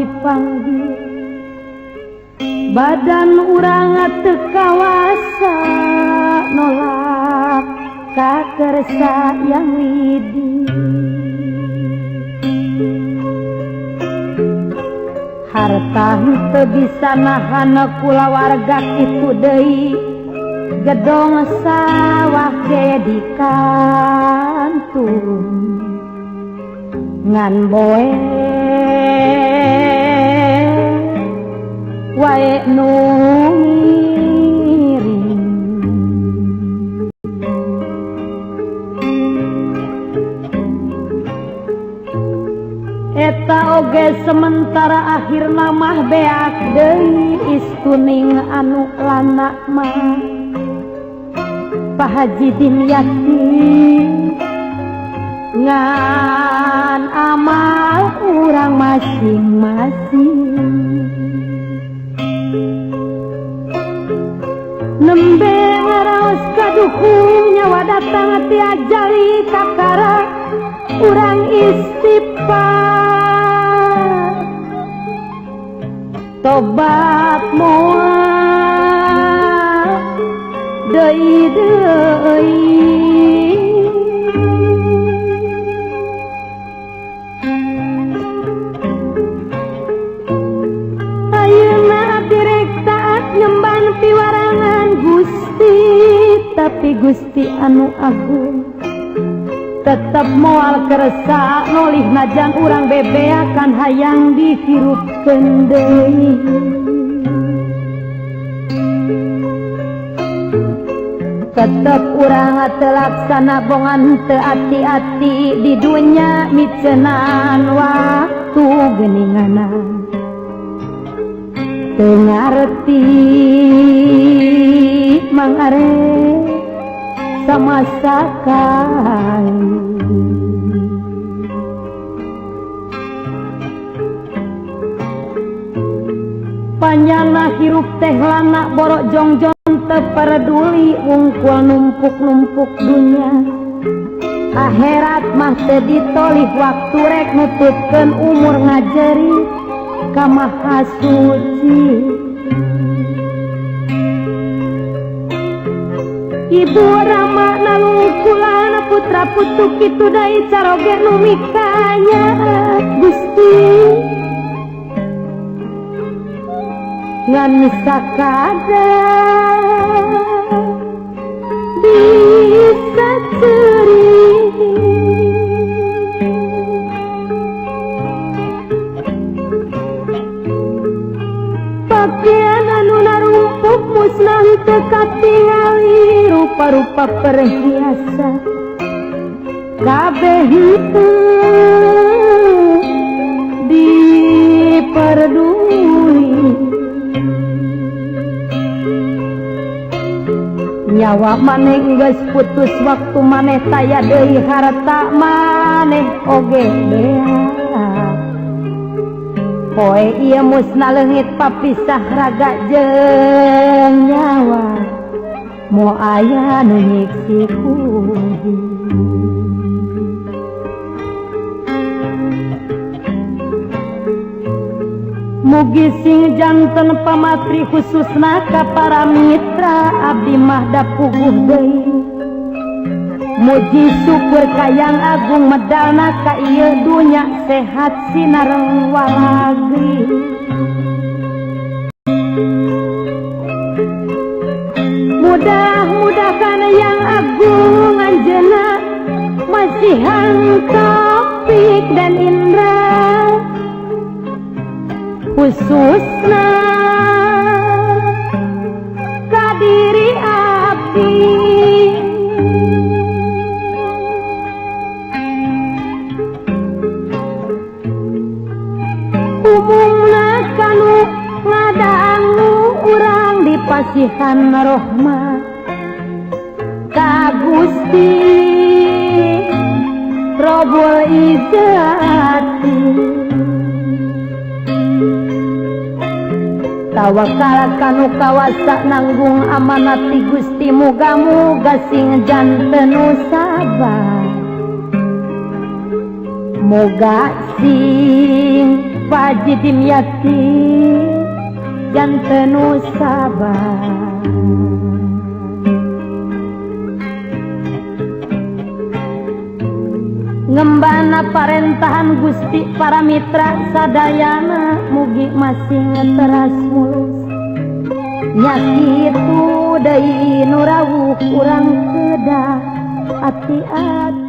dipanggil badan urang teu kawasa nolak kakersa yang widi harta henteu bisa nahan kulawarga kitu deui gedong sawah ge di kantung ngan boe wae nu ngiring eta oge sementara akhirna mah beak deui istuning anu lana mah Pak Haji Dimyati ngan amal urang masing-masing nembe ngaraos kaduhung nyawa datang ti ajali kakara urang istighfar tobat moal deui deui ayeuna abdi rek taat nyemban piwarangan Gusti tapi Gusti anu agung tetep moal kersa nolih najan urang bebeakan hayang dihirupkeun deui tetep urang teu laksana bongan teu ati-ati di dunya miceunan waktu geuninganna teu ngarti mangare sama sakali panyana hirup teh lana borok jongjong teu peduli wungkul numpuk-numpuk dunya akhirat mah teu ditolih waktu rek nutupkeun umur ngajeri ka Maha Suci. Ibu Rama nalungkulan putra putu kitu deui caroge nu mikanya Gusti ngan sakadar bisa ceurik pakaian anu narumpuk musnah teu katingali rupa-rupa perhiasan kabeh itu diperduli nyawa maneh geus putus waktu maneh taya deui harta maneh oge beak poe ieu musna leungit papisah raga jeung nyawa moal aya nu nyiksi kuhi mugi sing janten pamatri khususna ka para mitra abdi mah da puguh deui muji syukur ka Yang Agung medalna ka ieu dunya sehat sinareng walagri mudah-mudahan Yang Agung anjeunna masihan taufik dan indra khususna ka diri abdi umumna kanu ngadangu urang dipasihan rahmat ka Gusti Rabbul Izzati tawakal kanu kawasa nanggung amanat ti Gusti muga-muga sing janten nu sabar moga sing Pak Haji Dimyati janten nu sabar. Ngembana parentahan Gusti para mitra sadayana mugi masih ngeteras mulus. Nya kitu deui nu rawuh urang kedah hati-hati.